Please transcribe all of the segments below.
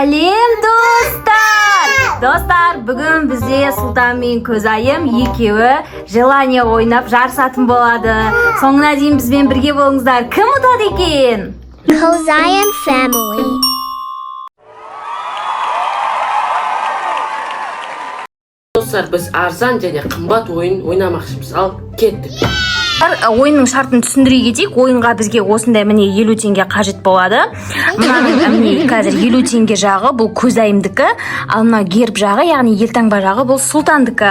Сәлем, достар! Достар, бүгін бізде Сұлтан мен Көзайым екеуі желание ойнап жарысатын болады. Соңына дейін бізбен бірге болыңыздар. Кім ұтады екен? Kozayan family. Достар, біз арзан және қымбат ойын ойнамақшымыз. Ал кеттік. Ойынның шартын түсіндіре кетейік. Ойынға бізге осындай, міне, 50 теңге қажет болады. Мынаның, міне, қазір 50 теңге жағы бұл Көзайымдікі, ал мына герб жағы, яғни елтаңба жағы, бұл Сұлтандікі.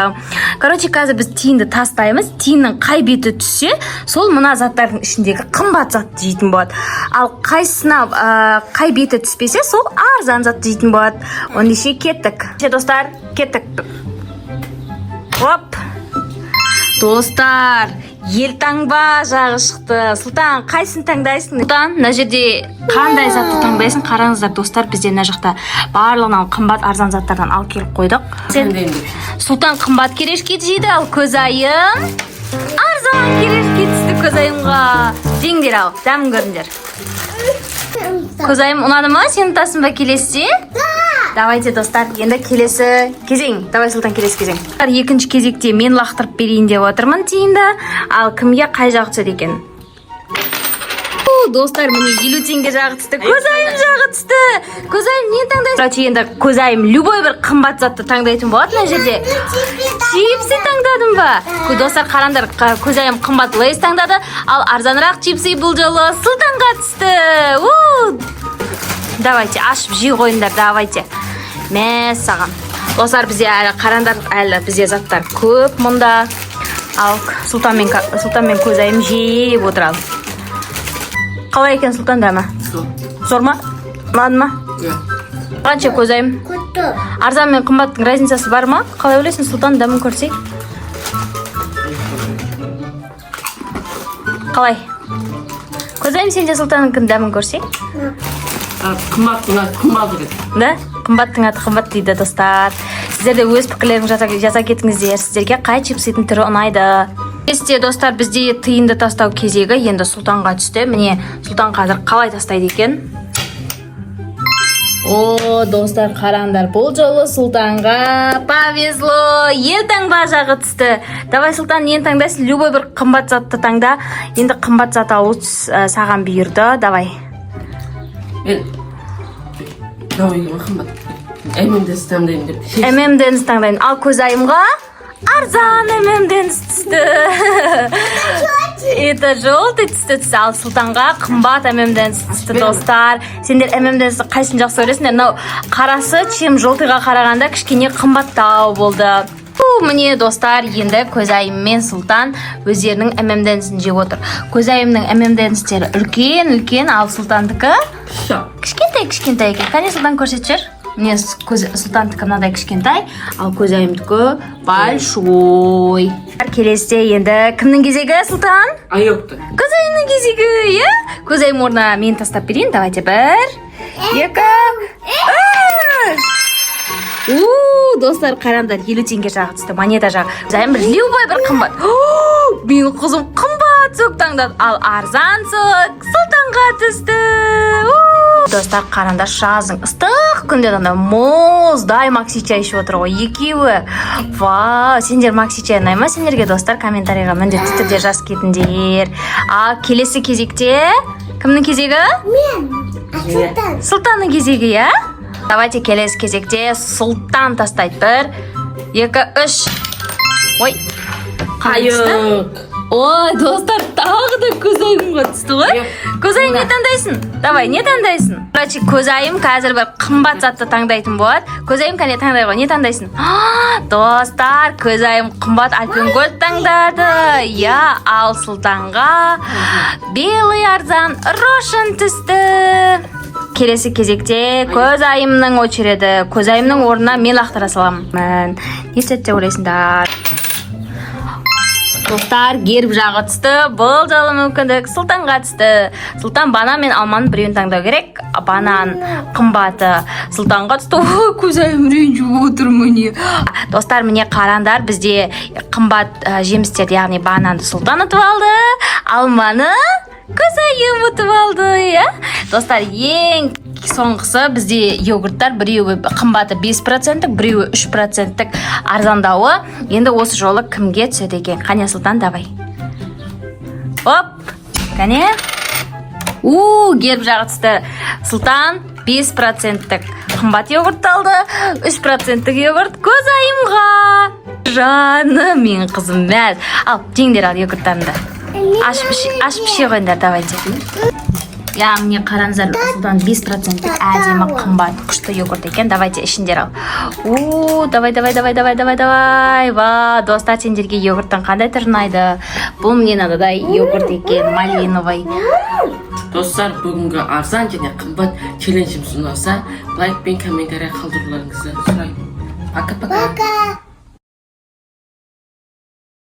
Короче, қазір біз тиынды тастаймыз. Тиынның қай беті түссе, сол мына заттардың ішіндегі қымбат затты жейтін болады. Ал қайсысына қай беті түспесе, сол арзан затты жейтін болады. Ендеше кеттік. Достар, кеттік. Оп! Достар, елтаңба жағы шықты. Сұлтан, қайсысын таңдайсың? Сұлтан, мына жерде қандай затты таңдайсың? Қараңыздар, достар, бізде мына жақта барлығынан қымбат, арзан заттардан алып келіп қойдық. Сен Таңдаймын деп шештім. Сұлтан қымбат кириешки жейді, ал Көзайым арзан кириешки түсті Көзайымға. Жеңдер, ал, дәмін көріңдер. Көзайым, ұнады ма? Сен ұтасың ба келесіде? Давайте, достар, енді келесі кезең. Давай, Сұлтан, келесі кезең. Екінші кезекте мен лақтырып берейін деп отырмын тиынды. Ал кімге қай жақ түседі екен? О, достар, міне, 50 теңге жағы түсті. Көзайым жағы түсті. Көзайым, нені таңдайсың? Короче, енді Көзайым любой бір қымбат затты таңдайтын болады мына жерде. Чипсы таңдадың ба? Достар, қараңдар, Көзайым қымбат Лейс таңдады, ал арзанырақ чипсы бұл жолы Сұлтанға түсті. У! Давайте, ашып жей қойыңдар, давайте. Мәссаған. Достар, бізде әлі, қараңдар, әлі бізде заттар көп мұнда. Ал Сұлтан мен Көзайым жеп отырады. Қалай екен, Сұлтан, дәмі? Сол. Зор ма? Ұнады ма? Иә. Қанша, Көзайым? Күтті. Арзан мен қымбаттың разницасы бар ма? Қалай ойлайсың, Сұлтан, дәмін көрсей? Қалай? Көзайым, сен де Сұлтанныкінің дәмін көрсей? А, қымбаттың аты қымбат екен. Да? Қымбаттың аты қымбат дейді, достар. Сіздер де өз пікірлеріңізді жаза кетіңіздер. Сіздерге қай чипсидің түрі ұнайды? Келесіде, достар, бізде тиынды тастау кезегі енді Сұлтанға түсті. Міне, Сұлтан қазір қалай тастайды екен? О, достар, қараңдар, бұл жолы Сұлтанға повезло, елтаңба жағы түсті. Давай, Сұлтан, нені таңдайсың? Любой бір қымбат затты таңда. Енді қымбат зат алу саған бұйырды. Давай. Мен давай қымбат M&M's таңдаймын деп шештім. M&M's таңдаймын. Ал Көзайымға арзан M&M's түсті. Это желтый түсті. Ал Сұлтанға қымбат M&M's түсті, достар. Сендер M&M's қайсысын жақсы көресіңдер? Мынау қарасы, чем желтыйға қарағанда кішкене қымбаттау болды. Фу, міне, достар, енді Көзайым мен Сұлтан өздерінің M&M's-ін жеп отыр. Көзайымның M&M's-тері үлкен үлкен, ал Сұлтандікі Всё. кішкентай кішкентай екен. Кәне, Сұлтан, көрсетіп жібер. Міне, Сұлтандікі мынадай кішкентай, ал Көзайымдікі большой. Келесіде енді кімнің кезегі, Сұлтан? Айопты. Көзайымның кезегі, иә. Көзайым орнына мен тастап берейін. Давайте, бір, екі, үш. У, достар, қараңдар, 50 теңге жағы түсті, монета жағы. Көзайым бір любой бір қымбат. О, менің қызым қымбат сок таңдады, ал арзан сок Сұлтанға түсті. У! Достар, қараңдар, жаздың ыстық күнде андай мұздай Макси чай ішіп отыр ғой екеуі. Вау, сендер Макси чай ұнай ма сендерге, достар? Комментарийға міндетті түрде жазып кетіңдер. Ал келесі кезекте кімнің кезегі? Мен. Сұлтан. Сұлтанның кезегі, иә. Давайте, келесі кезекте Сұлтан тастайды. Бір, екі, үш. Ой, қалай түсті? Қайық. Ой, достар, тағы да Көзайымға түсті ғой. Иә. Көзайым, не таңдайсың? Давай, не таңдайсың? Короче, Көзайым қазір бір қымбат затты таңдайтын болады. Көзайым, кәне, таңдай ғой, не таңдайсың? А, достар, Көзайым қымбат Альпен Гольд таңдады, иә. Ал Сұлтанға белый арзан Рошен түсті. Келесі кезекте Көзайымның очереді. Көзайымның орнына мен лақтыра саламын. Не түседі деп ойлайсыңдар? Достар, герб жағы түсті. Бұл жолы мүмкіндік Сұлтанға түсті. Сұлтан банан мен алманың біреуін таңдау керек. Банан қымбаты Сұлтанға түсті. Ой, Көзайым ренжіп отыр, міне. Достар, міне, қараңдар, бізде қымбат жемістерді, яғни бананды Сұлтан ұтып алды, алманы Көзайым ұтып алды, иә. Достар, ең Соңғысы бізде йогурттар: біреуі қымбаты 5%-тік, біреуі 3%-тік арзандауы. Енді осы жолы кімге түседі екен? Қане, Сұлтан, давай. Оп, кәне. У, герб жағы түсті. Сұлтан 5%-тік қымбат йогурт алды, 3%-тік йогурт Көзайымға. Жаным менің қызым, мәз. Ал, жеңдер, ал йогурттарыңды. Ашып іше қойыңдар, давайте. Я, міне, қараңыздар, Сұлтан 5%-тік әдемі, қымбат, күшті йогурт екен. Давайте, ішіңдер, ал. У, давай, давай, давай, давай, давай, давай. Ва, достар, сендерге йогурттың қандай түрі ұнайды? Бұл, міне, мынадай йогурт екен, малиновый. Достар, бүгінгі арзан және қымбат челленджіміз ұнаса, лайк пен комментарий қалдыруларыңызды сұраймын. Пока, пока. Пока.